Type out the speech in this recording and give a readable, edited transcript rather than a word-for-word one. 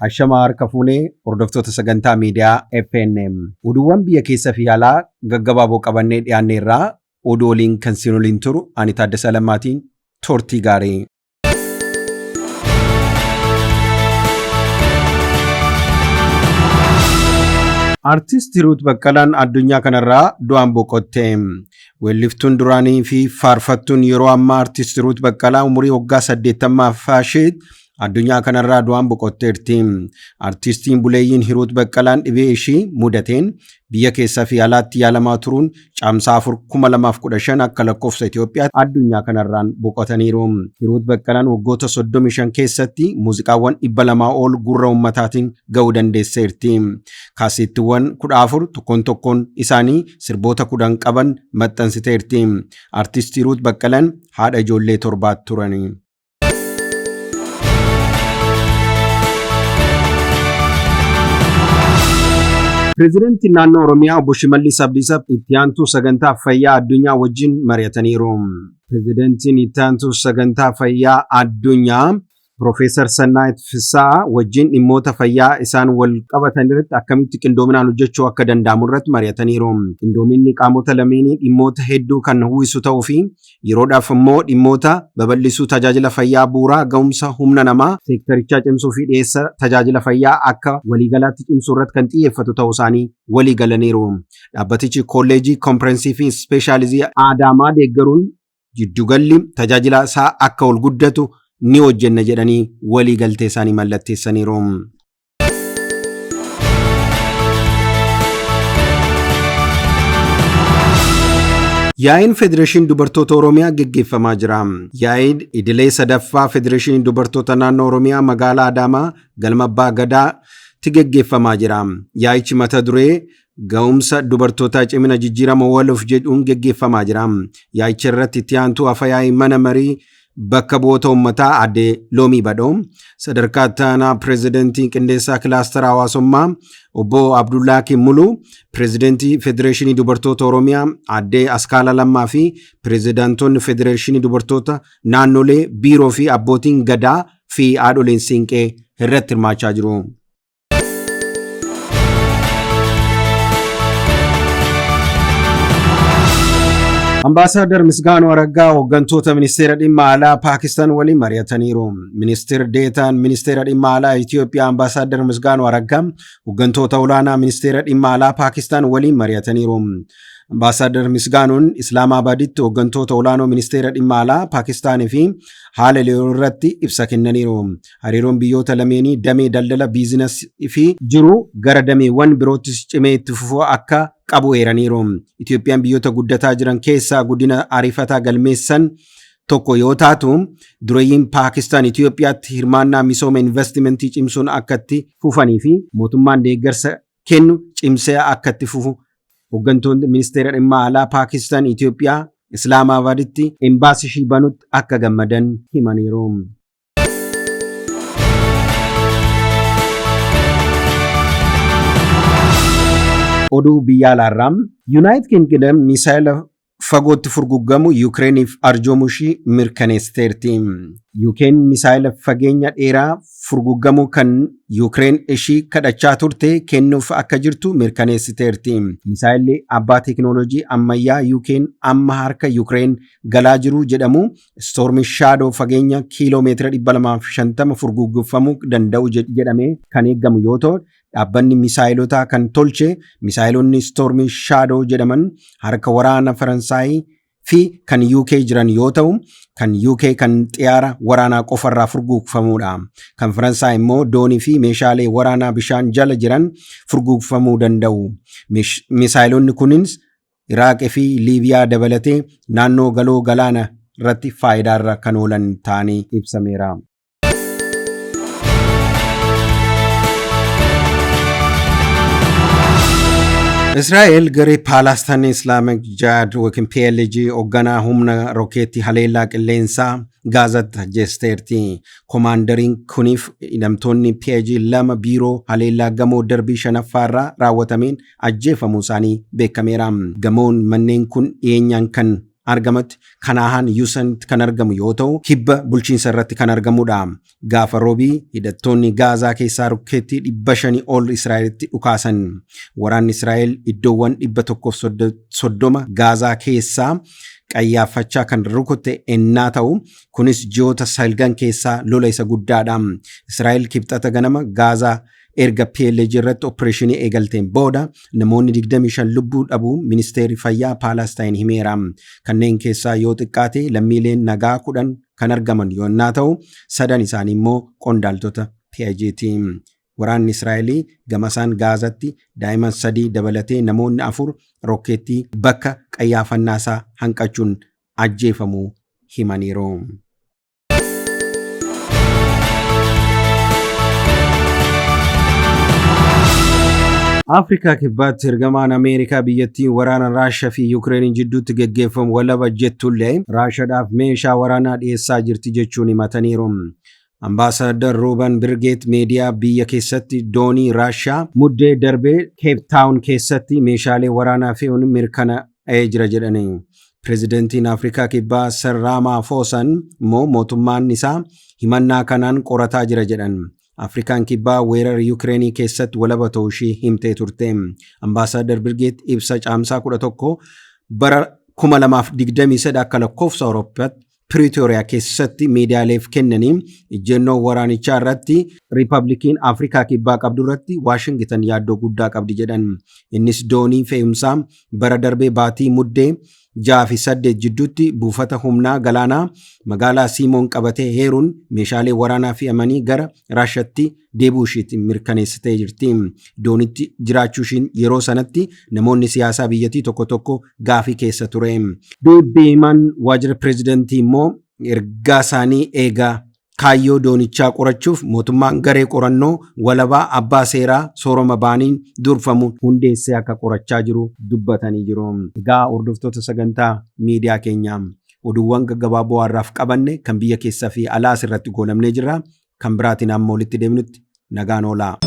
Ashamaa harka fuunee hordoftoota sagantaa miidiyaa FNM. Oduuwwan biyya keessa fi alaa gaggabaaboo qabannee dhiyaanne irraa oduu waliin kan siin waliin turu ani Taaddasaa Lammaatiin turtii gaarii. Artiist Hiruut Baqqalaan addunyaa kanarraa du'aan boqotte. Weelliftuun duraanii fi faarfattuun yeroo ammaa Artiist Hiruut Baqqalaa umurii waggaa 80ffaa ishee addunyaa kanarraa du'aan boqotteerti. Artiistiin buleeyyiin Hiruut Baqqalaan dhibee ishii mudateen biyya keessaa fi alaatti yaalamaa turuun Caamsaa 4, 2015 akka lakkoofsa Itoophiyaatti addunyaa kanarraan boqotaniiru. Hiruut Baqqalaan waggoota 35 keessatti muuziqaawwan 200 ol gurra uummataatiin ga'uu dandeesseerti. Kaaseettiiwwan 14 tokkoon tokkoon isaanii sirboota 10 qaban maxxansiteerti. Artiist Hiruut Baqqalaan haadha ijoollee torbaa turani. Pireezidantiin naannoo Oromiyaa obbo Shimallis Abdiisaa itti aantuu sagantaa fayyaa addunyaa wajjin mari'ataniiru. Pireezidantiin itti aantuu sagantaa fayyaa addunyaa Piroofeesar Sannaayit Fissaa wajjin dhimmoota fayyaa isaan wal qabatan irratti akkamitti qindoominaan hojjechuu akka danda'amu irratti mari'ataniiru. Qindoominni qaamota lameenii dhimmoota hedduu kan uwwisu ta'uu fi Yeroodhaaf immoo dhimmoota babal'isuu tajaajila fayyaa bu'uuraa, ga'umsa humna namaa seektarichaa cimsuu fi dhiyeessa tajaajila fayyaa akka waliigalaatti cimsuu irratti kan xiyyeeffatu ta'uu isaanii waliigalaniiru. Dhaabbatichi Kolleejii Kompireensii Ispeeshaalizii Adaamaa deeggaruun jiddugalli tajaajila isaa akka ol guddatu ni hojjenna jedhanii waliigaltee isaanii mallatteessaniiru. Yaa'iin Federeeshinii Dubartoota Oromiyaa geggeeffamaa jira. Yaa'iin idilee sadaffaa Federeeshinii Dubartoota Naannoo Oromiyaa magaalaa Adaamaa galma Abbaa Gadaatti geggeeffamaa jira. Yaa'ichi mata duree ga'umsa dubartootaa cimina jijjiirama waloof jedhuun geggeeffamaa jira. Yaa'icha irratti itti aantuu afayaa'ii mana marii bakka bu'oota uummataa aadde Loomii Badhoo, sadarkaa itti aanaa pireezidantii qindeessaa kilaastara hawaasummaa obbo Abdullaa Kimmuluu, pireezidantii Federeeshinii Dubartoota Oromiyaa aadde Askaala Lammaa fi pireezidantoonni Federeeshinii Dubartoota naannolee biiroo fi abbootiin gadaa fi haadholiin siinqee irratti hirmaachaa jiru. Ambaasaaddar Misgaanuu Araggaa hooggantoota ministeera dhimma alaa Paakistaan waliin mari'ataniiru. Ministeer Deetaan ministeera dhimma alaa Itoophiyaa Ambaasaaddar Misgaanuu Araggaa hooggantoota olaanaa ministeera dhimma alaa Paakistaan waliin mari'ataniiru. Ambaasaaddar Misgaanuun Islaamaabaaditti hooggantoota olaanoo ministeera dhimma alaa Paakistaanii fi haala yeroo irratti ibsa kennaniiru. Hariiroon biyyoota lameenii damee daldala biizinasii fi jiru gara dameewwan biroottis cimee itti fufuu akka qabu eeraniiru. Itoophiyaan biyyoota guddataa jiran keessaa guddina ariifataa galmeessan tokko yoo taatu, dureeyyiin Paakistaan Itoophiyaatti hirmaannaa misooma investimentii cimsuun akka itti fufanii fi mootummaan deeggarsa kennu cimsee akka itti fufu hooggantoonni ministeera dhimma alaa Paakistaan Itoophiyaa Islaamaabaaditti embaasii ishii banutti akka gammadan himaniiru. Oduu biyya alaarraa Yuunaayitid Kingdom misaayila fagootti furguggamu Yukireeniif arjoomuu ishii mirkaneessiteerti. UK'n misaayila fageenya dheeraa furguggamu kan Yukireen ishii kadhachaa turte kennuuf akka jirtu mirkaneessiteerti. Misaayilli abbaa teekinooloojii ammayyaa UK'n amma harka Yukireen galaa jiru jedhamu Storm Shadow fageenya kiiloo meetira 250 furguggeffamuu danda'u jedhamee kan eegamu yoo ta'u, dhaabbanni misaayilotaa kan tolche misaayilonni Storm Shadow jedhaman harka waraana Faransaay fi kan UK jiran yoo ta'u, kan UK kan xiyaara waraanaa qofarraa furguggfamuudha. Kan Faransaay immoo doonii fi meeshaalee waraanaa bishaan jala jiran furguggfamuu danda'u. Misaayilonni kunis Iraaq fi Liibiyaa dabalatee naannoo galoo galaana irratti faayidaarra kan oolan ta'anii ibsameera. Israa'el garee Paalaastaan Islaamik Jihaad yookiin PLG hoogganaa humna rokeetii haleellaa qilleensaa Gaazaatti ajjeesteerti. Komaandariin kuniif hidhamtoonni PLG lama biiroo haleellaa gamoo darbii shanaffaarraa raawwatameen ajjeefamuu isaanii beekameera. Gamoon manneen kun dhiyeenyaan kan argamatti Kanaahaan Yuusanitti kan argamu yoo ta'u, kibba bulchiinsa irratti kan argamudha. Gaafa Roobii hidhattoonni Gaazaa keessaa rokkeettii 500 ol Israa'elitti dhukaasan. Waraanni Israa'el iddoowwan 130 Gaazaa keessaa qayyaaffachaa kan rukute ennaa ta'u, kunis ji'oota salgan keessaa lola isa guddaadha. Israa'el Kibxata ganama Gaazaa erga PLG irratti oppireeshinii eegalteen booda namoonni 25 lubbuu dhabuu ministeerri fayyaa Paalastaayin himeera. Kanneen keessaa yoo xiqqaate lammiileen nagaa 10 kan argaman yoonnaa ta'u, sadan isaanii immoo qondaaltota PIGti. Waraanni Israa'el gamasaan Gaazatti daa'imman sadii dabalatee namoonni afur rokkeettii bakka qayyaafannaa isaa hanqachuun ajjeefamuu himaniiru. Afrikaa Kibbaatti ergamaan Ameerikaa biyyattiin waraana Raashaa fi Yukireeniin jidduutti geggeeffamu walaba jettullee Raashaadhaaf meeshaa waraanaa dhiyeessaa jirti jechuun himataniiru. Ambaasaaddar Ruuban Birgeet miidiyaa biyya keessatti doonii Raashaa Muddee darbee Keep Taawun keessatti meeshaalee waraanaa fe'uun mirkanaa'ee jira jedhani. Pirezidantiin Afrikaa Kibbaa Sir Raamaafoosaan immoo mootummaan isaa himannaa kanaan qorataa jira jedhan. Afrikaan Kibbaa weerara Yukireenii keessatti walaba ta'uu ishii himtee turte. Ambaasaaddar Birgeet ibsa Caamsaa 11 bara 2023 akka lakkoofsa Awurooppaatti Piriitooriyaa keessatti miidiyaaleef kennaniin ejjennoo waraanichaa irratti Riippablikiin Afrikaa Kibbaa qabdu irratti Waashingitan yaaddoo guddaa qabdi jedhan. Innis doonii fe'umsaa bara darbee baatii Muddee 6 fi 8 jidduutti buufata humnaa galaanaa magaalaa Siimoon qabatee heeruun meeshaalee waraanaa fe'amanii gara Raashatti deebi'uu ishiitti mirkaneessitee jirti. Doonitti jiraachuu ishiin yeroo sanatti namoonni siyaasaa biyyattii tokko tokko gaafii keessa ture. Dubbi himaan waajjira pireezidantii immoo ergaa isaanii eegaa kaayyoo doonichaa qorachuuf mootummaan garee qorannoo walabaa abbaa seeraa Sooroma Baaniin durfamu hundeessee akka qorachaa jiru dubbatanii jiru. Egaa hordoftoota sagantaa miidiyaa keenyaa, oduuwwan gaggabaaboo har'aaf qabanne kan biyya keessaa fi alaa asirratti goolabnee jirra. Kan biraatiin amma walitti deemnutti nagaan oolaa.